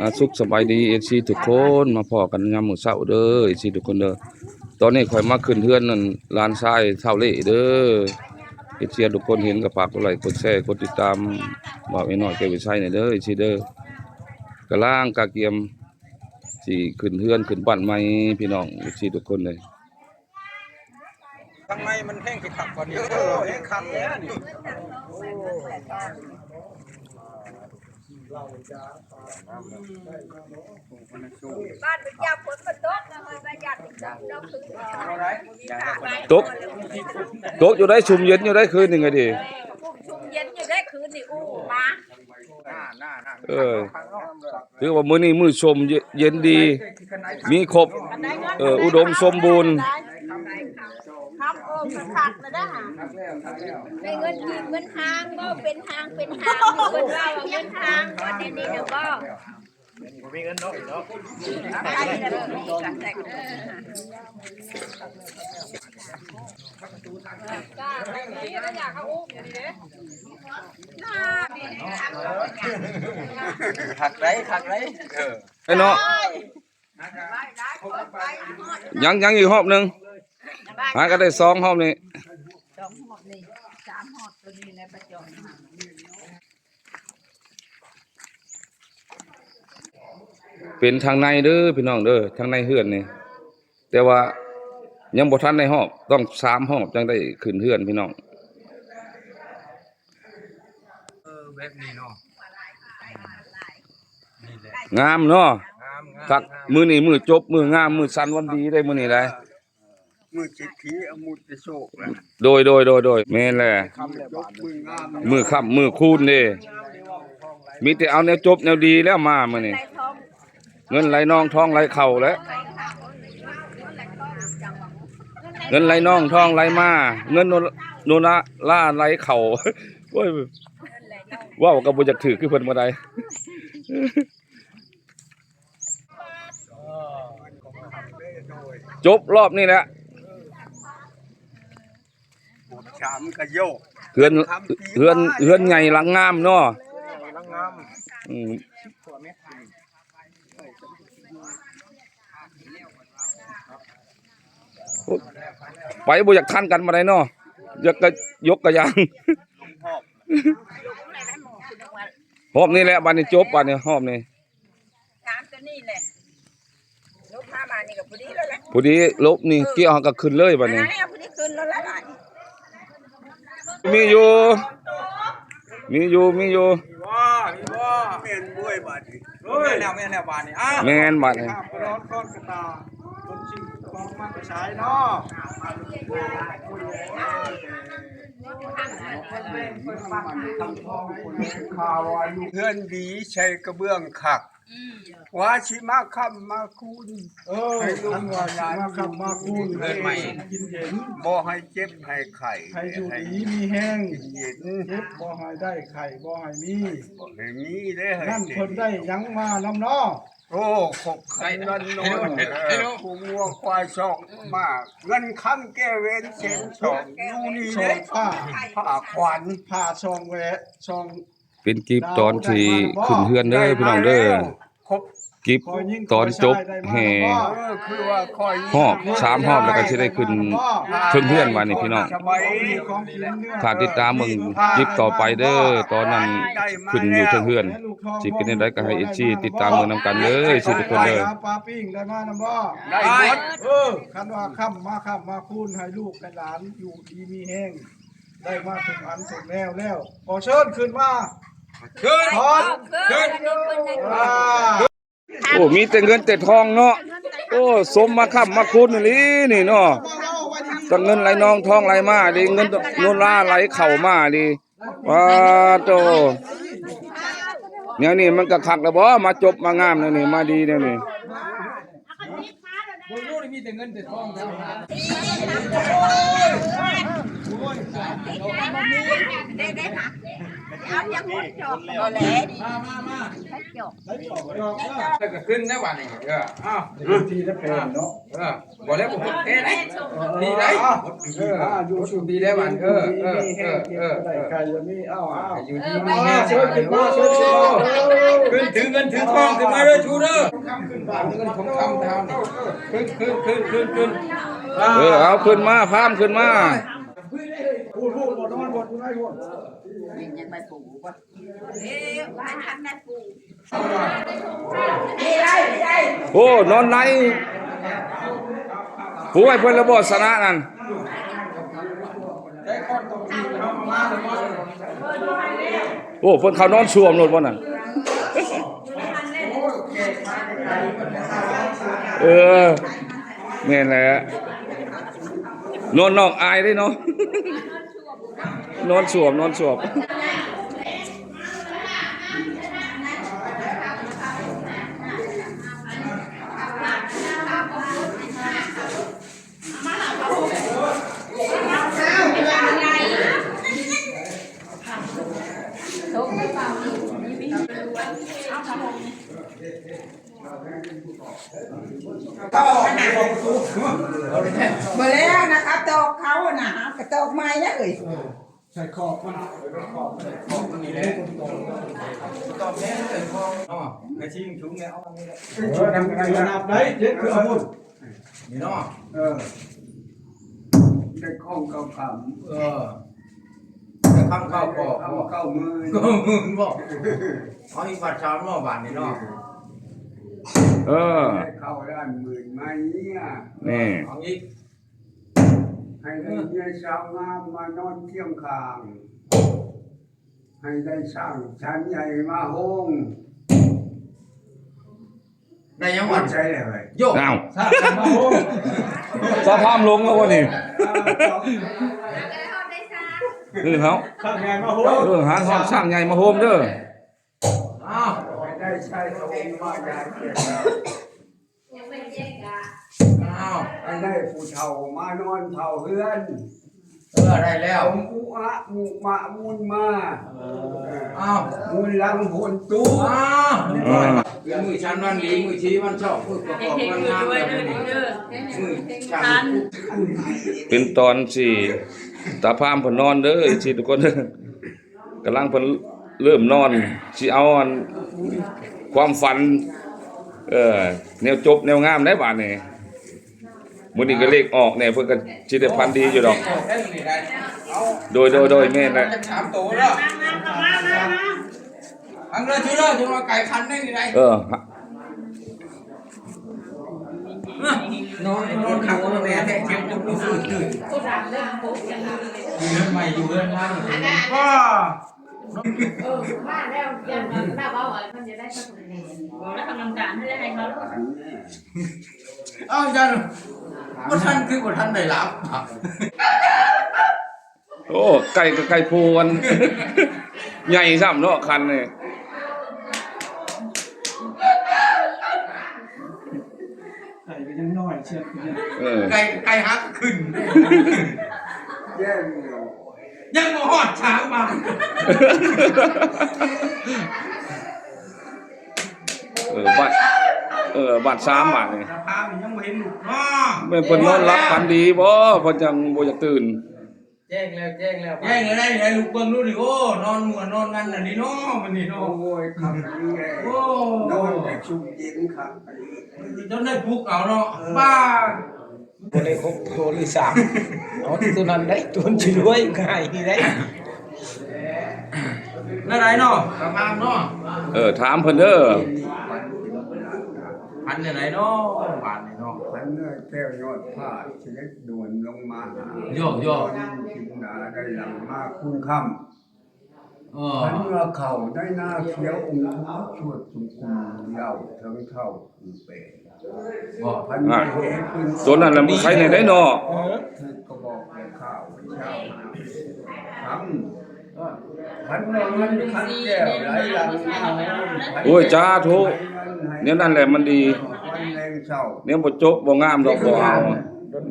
ອ່າ ສຸກສະບາຍດີ ເອັຟຊີ ທຸກຄົນ ມາພໍ້ກັນຍາມມື້ເຊົ້າເດີ ເອັຟຊີ ທຸກຄົນເດີ. ຕອນນີ້ຂ້ອຍມາຂຶ້ນເຮືອນນັ້ນ ຫຼານຊາຍທ້າວເລ່ເດີ ເອັຟຊີ ທຸກຄົນເຫັນກໍຝາກກົດໄລ້ ກົດແຊ ກົດຕິດຕາມ ບ່າວເອນ້ອຍແກ້ວວິໄຊແດ່ເດີ ເອັຟຊີ ເດີ. ກຳລັງກະກຽມຊິຂຶ້ນເຮືອນຂຶ້ນບ້ານໃໝ່ ພີ່ນ້ອງ ເອັຟຊີ ທຸກຄົນເດີ. ທາງໃນມັນແຮງຊິຄັກກວ່ານີ້ ໂອ້ ແຮງຄັກແລ້ວນີ້. ບ້ານເພິ່ນຢາກຝົນບໍ່ຕົກນະ ເຮີຍ ວ່າຢາກຊິຕົກດອກຄືນ ຕົກ ຕົກຢູ່ໄດ໋ ຊຸ່ມເຢັນຢູ່ໄດ໋ ຄືນນີ້ກໍດີ ຊຸ່ມເຢັນຢູ່ໄດ໋ ຄືນນີ້ ໂອ້ ມາ ເອີ ຖືວ່າມື້ນີ້ມື້ຊົມເຢັນດີ ມີຄົບ ເອີ ອຸດົມສົມບູນ. ຄຳເອີ ຄັກໆ ລະເດີ ໄດ້ເງິນກີບເງິນຫາງ ເວົ້າເປັນຫາງເປັນຫາງ ເພິ່ນເວົ້າວ່າເງິນຫາງ ບໍ່ໄດ້ນີ້ນະບໍ່ ບໍ່ມີເງິນເນາະ ເນາະ. ຄັກໄດ໋ ຄັກໄດ໋ ເອີ ເນາະ. ຍັງ ຍັງອີກຮອບໜຶ່ງ ຫາກໍໄດ້ສອງຮອບນີ້ ສອງຮອບນີ້ ສາມຮອບໂຕນີ້ແຫຼະ ປະຈອມ. ເປັນທາງໃນເດີພີ່ນ້ອງເດີ ທາງໃນເຮືອນນີ້ ແຕ່ວ່າຍັງບໍ່ທັນໄດ້ຮອບ ຕ້ອງສາມຮອບຈັ່ງໄດ້ຂຶ້ນເຮືອນພີ່ນ້ອງ. ເອີ ແບບນີ້ເນາະ ນີ້ແຫຼະ ງາມເນາະ ງາມໆ ຄັກ ງາມ ມື້ນີ້ມື້ຈົບ ມື້ງາມ ມື້ສັນວັນດີໄດ໋ ມື້ນີ້ໄດ໋ ມື້ເສດຖີເອົາມຸດໄປໂຊກແລ້ວ ໂດຍ ໂດຍ ໂດຍ ໂດຍ ແມ່ນແຫຼະ ມື້ຄ່ຳມື້ຄູນເດ້ ມີແຕ່ເອົາແນວຈົບແນວດີແລ້ວມາມື້ນີ້ ເງິນໄຫຼນອງທອງໄຫຼເຂົ້າແຫຼະ ເງິນໄຫຼນອງທອງໄຫຼມາ ເງິນໂນ ໂນລາໄຫຼເຂົ້າ. ໂອ້ຍ ເວົ້າກໍບໍ່ຢາກຖືກຄືເພິ່ນບໍ່ໄດ້. ຈົບຮອບນີ້ແຫຼະ ເຮືອນ ເຮືອນ ເຮືອນໃຫຍ່ຫຼັງງາມເນາະ ຫຼັງງາມ ອືມ ໄປບໍ່ຢາກທັນກັນປານໃດເນາະ ຢາກກະຍົກກະຢາງ ຮອບນີ້ແຫຼະ ບາດນີ້ຈົບ ບາດນີ້ຮອບນີ້ ງາມຕົວນີ້ແຫຼະ ລົບມາບາດນີ້ກໍພໍດີແລ້ວແຫຼະ ພໍດີລົບນີ້ ເອີ ກ່ຽວເຮົາກໍຂຶ້ນເລີຍບາດນີ້ ອັນນັ້ນແຫຼະ ພໍດີຂຶ້ນແລ້ວແຫຼະບາດນີ້ ມີຢູ່ ມີຢູ່ ມີຢູ່ ມີບໍ່ ມີບໍ່ ແມ່ນເວີຍບາດນີ້ ເອີຍ ແມ່ນແລ້ວ ແມ່ນແລ້ວບາດນີ້ ອ້າວ ແມ່ນບາດນີ້ ຂ້າພະດອນຄອນກະຕາ ຄົນຊິງຄອງມັນໄປໃສເນາະ ເຮືອນດີໃສ່ກະເບື້ອງຄັກ ອືມ ວ່າຊິມາຄ້ຳມາຄູນ ເອີ ໃຫ້ລູກ ຄັນວ່າຊິມາຄ້ຳມາຄູນ ເຮືອນໃໝ່ ໃຫ້ກິນເຢັນ ບໍ່ໃຫ້ເຈັບໃຫ້ໄຂ້ ໃຫ້ຢູ່ດີມີແຮງ ກິນເຢັນ ເຈັບບໍ່ໃຫ້ໄດ້ ໄຂ້ບໍ່ໃຫ້ມີ ບໍ່ໃຫ້ມີເດ້ ນັ້ນເພິ່ນໄດ້ຫຍັງມານຳເນາະ ໂອ້ ຄົບຂັນເງິນນອນ ເອີ ຜູ້ງົວຄວາຍຊອກມາ ເງິນຄຳແກ້ວແຫວນແສນຊອກ ຢູ່ນີ້ເດ້ ຜ້າ ຜ້າຂວັນ ຜ້າຊອງແຫວະ ຊອງ ເປັນກິບຕອນທີ່ຂຶ້ນເຮືອນເດີພີ່ນ້ອງເດີ ກິບຕອນຈົບແຫ່ ຮອບສາມຮອບ ແລ້ວກໍຊິໄດ້ຂຶ້ນເທິງເຮືອນບາດນີ້ພີ່ນ້ອງ. ຖ້າຕິດຕາມເບິ່ງກິບຕໍ່ໄປເດີ ຕອນນັ້ນຂຶ້ນຢູ່ເທິງເຮືອນ ຊິເປັນແນວໃດກໍໃຫ້ເອັຟຊີຕິດຕາມເບິ່ງນຳກັນເດີ ເອັຟຊີທຸກຄົນເດີ. ປາປີ້ງໄດ້ມານຳບໍ່? ໄດ້ໝົດ. ເອີ ຄັນວ່າຄ້ຳມາຄ້ຳມາຄູນ ໃຫ້ລູກໃຫ້ຫຼານຢູ່ດີມີແຮງ ໄດ້ມາທຸກອັນທຸກແນວແລ້ວ ຂໍເຊີນຂຶ້ນມາ ເຊີນ ເຊີນ ອ່າ ໂອ້ ມີແຕ່ເງິນແຕ່ທອງເນາະ. ໂອ້ ສົມມາຄ້ຳມາຄູນອີ່ຫຼີນີ້ເນາະ ທັງເງິນໄຫຼນອງທອງໄຫຼມາດີ ເງິນໂນລາໄຫຼເຂົ້າມາດີ. ປາໂຕ ແນວນີ້ມັນກໍຄັກແລ້ວບໍ່ ມາຈົບມາງາມແນວນີ້ ມາດີແນວນີ້. ເບິ່ງດູ ມີແຕ່ເງິນແຕ່ທອງ. ມາ ມາ ມາ ແລ້ວກໍຂຶ້ນແລ້ວບາດນີ້. ເອີ ເອົາ ທີ່ນະແພເນາະ. ເອີ ບໍ່ແລ້ວ ບໍ່ແກ້ໄດ້ ດີໄດ້ ເອີ ຢູ່ສຸດດີໄດ້ຫວານ. ເອີ ເອີ ເອີ ເອີ ໄດ້ໄກ່ລະມີ. ເອົາ ເອົາ ຢູ່ດີມີແຮງ. ເຊີນຂຶ້ນມາ ເຊີນຂຶ້ນມາ. ຖືເງິນຖືທອງຂຶ້ນມາເດີ ຖືເດີ ເງິນທອງຄຳເຮົານີ້ ຂຶ້ນ ຂຶ້ນ ຂຶ້ນ ຂຶ້ນ ຂຶ້ນ ເອີ ເອົາຂຶ້ນມາ ພາມຂຶ້ນມາ ໂອ້ ນອນໃນ ໂອ້ຍ ເພິ່ນລະບໍ່ຊະນະນັ້ນ ໂອ້ ເພິ່ນເຂົ້ານອນຊວມໂລດບໍ່ນັ້ນ ເອີ ແມ່ນແຫຼະ ນອນນອກອາຍເດ້ເນາະ ນອນຊວມ ນອນຊວມ. ບໍ່ແລ້ວນະ ກະຕອກເຂົານະ ກະຕອກໃໝ່ນະເອີຍ ໃສ່ຂອບມັນ ຂອບມັນນີ້ແຫຼະ ຕອບແລ້ວໃສ່ຂອບເນາະ ກະຊິງທຸງແລ້ວ ເອົາອັນນີ້ແຫຼະ ເອີ ນັບໄດ້ ເຈັດຄືອາວຸດ ນີ້ເນາະ ເອີ ໄດ້ຂອງເກົ່າຄຳ ເອີ ໄດ້ຄຳເກົ່າກໍ ເກົ້າໝື່ນ ເກົ້າໝື່ນບໍ່ ເອົາອີກບາດຊາວເນາະ ບາດນີ້ເນາະ ເອີ ໄດ້ເຂົ້າລ້ານໝື່ນມາເນຍ ນີ້ ເອົາອີກ ໃຫ້ໄດ້ເມຍສາວງາມມານອນຄຽງຂ້າງ ໃຫ້ໄດ້ສ້າງສັນໃຫຍ່ມາໂຮງ ໄດ້ຫຍັງວະ ໃສ່ແລ້ວເວີຍ ໂຢ ອ້າວ ສ້າງສັນມາໂຮງ ສະພາບລົງແລ້ວບໍ່ນີ້ ເອີ ເຮົາ ສ້າງໃຫຍ່ມາໂຮງ ເອີ ຫາຮອດສ້າງໃຫຍ່ມາໂຮງເດີ ອ້າວ ໃຫ້ໄດ້ໃຊ້ໂຮງມາຢາຍເກັບ ອ້າວ ອັນໃດຜູ້ເຖົ້າມານອນເຝົ້າເຮືອນ ເອີ ໄດ້ແລ້ວ ສົມອຸອະມຸມະມຸນມາ ເອີ ເອີ ອ້າວ ມຸນຫຼັງໂພນຕູ ອ້າວ ເອີ ມື້ສັນວັນດີ ມື້ຊີວັນຊອກ ມື້ປະກອບວັນງາມ ເອີ ມື້ສັນ ເປັນຕອນທີ່ຕາພາມເພິ່ນນອນເດີ ເອັຟຊີ ທຸກຄົນ ກຳລັງເພິ່ນເລີ່ມນອນ ຊິເອົາອັນຄວາມຝັນ ເອີ ແນວຈົບແນວງາມໄດ໋ບາດນີ້ ມື້ນີ້ກໍເລກອອກແດ່ ເພິ່ນກໍຊິໄດ້ຝັນດີຢູ່ດອກ ໂດຍ ໂດຍ ໂດຍ ແມ່ນແຫຼະ ສາມໂຕເດີ ອັນເດີ ເດີ ຈະວ່າໄກ່ຄັນໄດ້ນີ້ໄດ໋ ເອີ ນອນ ນອນຄັກນອນແນ່ແທ້ ເຈັບຈົນຮູ້ສຶກຕື່ນ ຢູ່ເຮືອນໃໝ່ ຢູ່ເຮືອນງາມ ວ້າ ເອີ ມາແລ້ວ ຢ່າງນັ້ນລາວເວົ້າ ເພິ່ນຈະໄດ້ສັກແນ່ ເວົ້າແລ້ວທາງນຳການໃຫ້ ໃຫ້ເຂົາ ເອົ້າ ຢ່າ ບໍ່ທັນ ຄືບໍ່ທັນໄດ້ຫຼັບ ໂອ້ ໄກ່ກໍໄກ່ພູ ອັນໃຫຍ່ຊ້ຳເນາະ ຄັນນີ້ ໄກ່ກໍຍັງນ້ອຍ ເຊືອກກໍຍັງ ເອີ ໄກ່ ໄກ່ຫາກໍຂຶ້ນ ແຍ່ງຢູ່ ຍັງບໍ່ຮອດສາມບາດ ເອີ ບາດ ເອີ ບາດສາມບາດນີ້ ສະພາບນີ້ຍັງບໍ່ເຫັນລູກເນາະ ແມ່ນເພິ່ນນອນຫຼັບຝັນດີບໍ່ ເພິ່ນຈັ່ງບໍ່ຢາກຕື່ນ ແຈ້ງແລ້ວ ແຈ້ງແລ້ວ ແຈ້ງແລ້ວໄດ໋ ໃຫ້ລູກເບິ່ງດູນີ້ ໂອ້ ນອນມ່ວນນອນມັນອັນນີ້ເນາະ ມື້ນີ້ເນາະ ໂອ້ຍ ຄັກອີ່ຫຼີແລ້ວ ໂອ້ ນອນແຕ່ຊຸ່ມເຢັນຄັກ ຈົນໄດ້ປຸກເອົາເນາະ ເອີ ບ້າ ບໍ່ໄດ້ຄົບໂຕຫຼືສາມ ເອົາໂຕນັ້ນໄດ໋ ໂຕຊິລວຍງ່າຍນີ້ໄດ໋ ແນວໃດເນາະ ກະຖາມເນາະ ເອີ ຖາມເພິ່ນເດີ ຝັນແນວໃດເນາະ ບາດນີ້ເນາະ ຝັນເນື້ອແກ້ວຍອດ ພາດສະເດັດດ່ວນລົງມາຫາ ໂຢ ໂຢ ກິນດາໄດ້ຫຼັ່ງມາຄຸນຄ່ຳ ເອີ ພັນວ່າເຂົ້າໃນນາຂຽວອົງຄູຊວດສຸງຄຸນເຫຼົ່າເຖິງເທົ່າຄືແປ ບໍ່ ພັນວ່າເຫັນປືນ ໂຕນັ້ນລະມັນໄຄແດ່ໄດ໋ເນາະ ເອີ ຖືກກະບອກແລະຂ້າວເຈົ້າຫາ ຄຳ ເອີ ພັນວ່າເງິນຄັນແກ້ວໄຫຼຫຼັ່ງມາ ໂອ້ຍ ສາທຸ ແນວນັ້ນແຫຼະມັນດີ ແນວບໍ່ຈົບບໍ່ງາມດອກ ບໍ່ເອົາ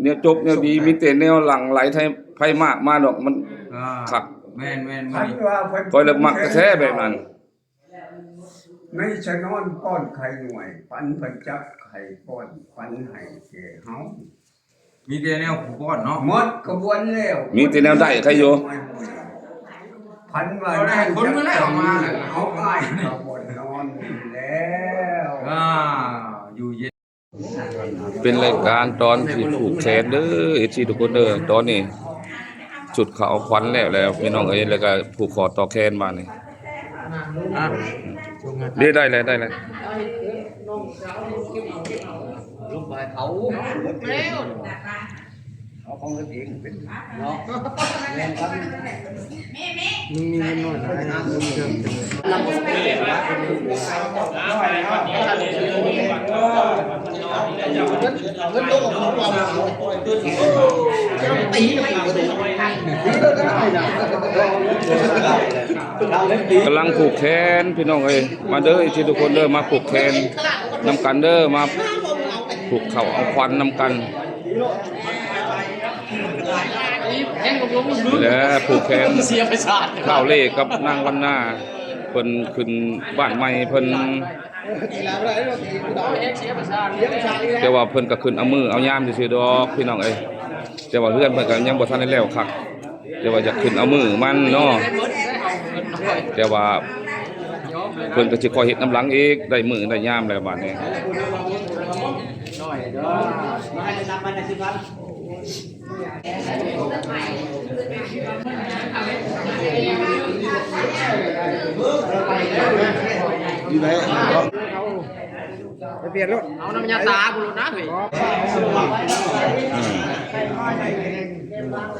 ແນວຈົບແນວດີ ມີແຕ່ແນວຫຼັ່ງໄຫຼໄທ ໄພມາກມາດອກ ມັນ ອ່າ ຄັກ ແມ່ນໆໆ ຂ້ອຍລະມັກແທ້ໆແບບນັ້ນ ໃນສະນອນປ້ອນໄຂ່ໜ້ອຍ ປັນພັນຈັກໄຂ່ປ້ອນ ປັນໃຫ້ແກ່ເຮົາ ມີແຕ່ແນວຜູ້ປ້ອນເນາະ ໝົດຂະບວນແລ້ວ ມີແຕ່ແນວໄດ້ໃຄຢູ່ ພັນວ່າໄດ້ຄົນມາແລ້ວ ມາແລ້ວ ເຮົາອ້າຍຂະບວນນອນ ເປັນລາຍການຕອນທີ່ຜູກແຂນເດີ ເອັຟຊີ ທຸກຄົນເດີ. ຕອນນີ້ຊຸດເຂົາເອົາຂວັນແລ້ວ ແລ້ວພີ່ນ້ອງເອີຍ ແລ້ວກໍຜູກຂໍ້ຕໍ່ແຂນບາດນີ້. ເດ້ ໄດ້ແລ້ວ ໄດ້ແລ້ວ. ເອົາຂອງກັນເອງເປັນເນາະ ແມ່ນຄັບ. ມຶງມີເງິນໜ້ອຍຫຼາຍ ກຳລັງຜູກແຂນພີ່ນ້ອງເອີຍ. ມາເດີ ເອັຟຊີ ທຸກຄົນເດີ ມາຜູກແຂນນຳກັນເດີ ມາຜູກເຂົ້າເອົາຂວັນນຳກັນ. ແລະ ຜູກແຂນທ້າວເລ່ກັບນາງວັນນາ ເພິ່ນຂຶ້ນບ້ານໃໝ່ເພິ່ນ ແຕ່ວ່າເພິ່ນກໍຂຶ້ນເອົາມື້ເອົາຍາມຊື່ໆດອກພີ່ນ້ອງເອີຍ. ແຕ່ວ່າເຮືອນເພິ່ນກໍຍັງບໍ່ທັນໄດ້ແລ້ວຄັກ ແຕ່ວ່າຢາກຂຶ້ນເອົາມື້ມັນເນາະ. ແຕ່ວ່າເພິ່ນກໍຊິຄ່ອຍເຮັດນຳຫຼັງອີກ ໄດ້ມື້ໄດ້ຍາມແລ້ວບາດນີ້. ຢູ່ໃນ ໄປປ່ຽນໂລດ ເອົານ້ຳຍາຕາພຸ້ນໂລດນະເຮີ້ຍ.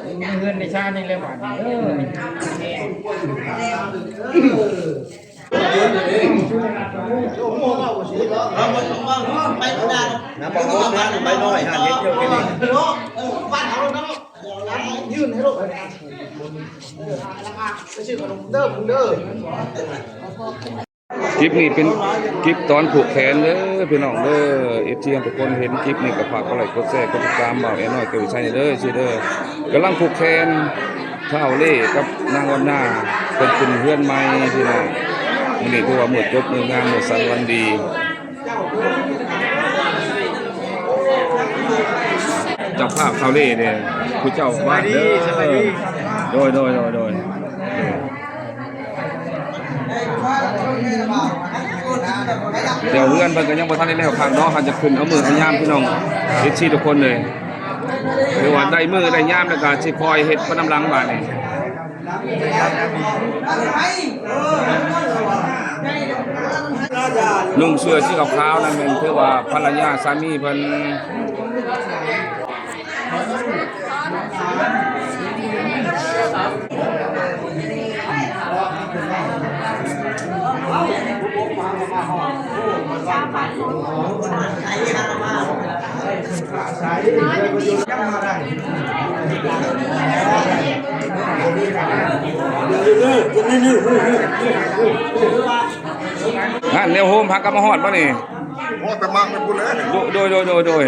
ອືມ ເຮືອນໃນຊານນີ້ແຫຼະບາດນີ້. ນ້ຳບັກໂມດ ໃບນ້ອຍ ຫາເຮັດຢູ່ທີ່ນີ້ ຍື່ນໃຫ້ໂລດ ໄປຊື້ຂະໜົມເດີ ເດີ. ຄລິບນີ້ເປັນຄລິບຕອນຜູກແຂນເດີພີ່ນ້ອງເດີ. ເອັຟຊີ ທຸກຄົນເຫັນຄລິບນີ້ກໍຝາກກົດໄລ ກົດແຊ ກົດຕິດຕາມບ່າວແອນ້ອຍ ແກ້ວວິໄຊ ເດີ ເດີ. ກຳລັງຜູກແຂນທ້າວເລ່ກັບນາງວັນນາ ເພິ່ນຂຶ້ນເຮືອນໃໝ່ພີ່ນ້ອງ. ມື້ນີ້ຖືວ່າມື້ຈົບ ມື້ງາມ ມື້ສັນວັນດີ. ເຈົ້າພາບທ້າວເລ່ເດ້ ຜູ້ເຈົ້າບ້ານເດີ. ສະບາຍດີ ສະບາຍດີ. ໂດຍ ໂດຍ ໂດຍ ໂດຍ. ແຕ່ເຮືອນເພິ່ນກໍຍັງບໍ່ທັນໄດ້ແລ້ວຄັກເນາະ ຫາຈະຂຶ້ນເອົາມື້ເອົາຍາມພີ່ນ້ອງ ເອັຟຊີ ທຸກຄົນເລີຍ. ຖືວ່າໄດ້ມື້ໄດ້ຍາມແລ້ວກໍຊິຄ່ອຍເຮັດໄປນຳຫຼັງບາດນີ້. ນຸ່ງເສື້ອສີຂາວໆນັ້ນແມ່ນຖືວ່າພັນລະຍາສາມີເພິ່ນ. ງານແນວໂຮມພາກັນມາຮອດບໍ່ນີ້? ຮອດແຕ່ມາກໄປພຸ້ນແຫຼະ. ໂດຍ ໂດຍ ໂດຍ ໂດຍ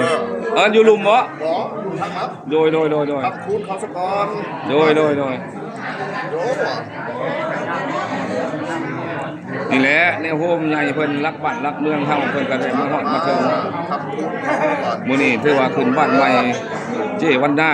ເອີ ຢູ່ລຸ່ມບໍ່? ບໍ່ ຢູ່ທາງນັ້ນ. ໂດຍ ໂດຍ ໂດຍ ໂດຍ ທາງຄູນເຂົາສະກ່ອນ. ໂດຍ ໂດຍ ໂດຍ ໂດຍ. ນີ້ແຫຼະ ແນວໂຮມໃຫຍ່ເພິ່ນ ຫຼັກບ້ານຫຼັກເມືອງເຮົາ ເພິ່ນກໍໄດ້ມາຮອດມາເຖິງ. ມື້ນີ້ຖືວ່າຂຶ້ນບ້ານໃໝ່ເຈ້ວັນດາ.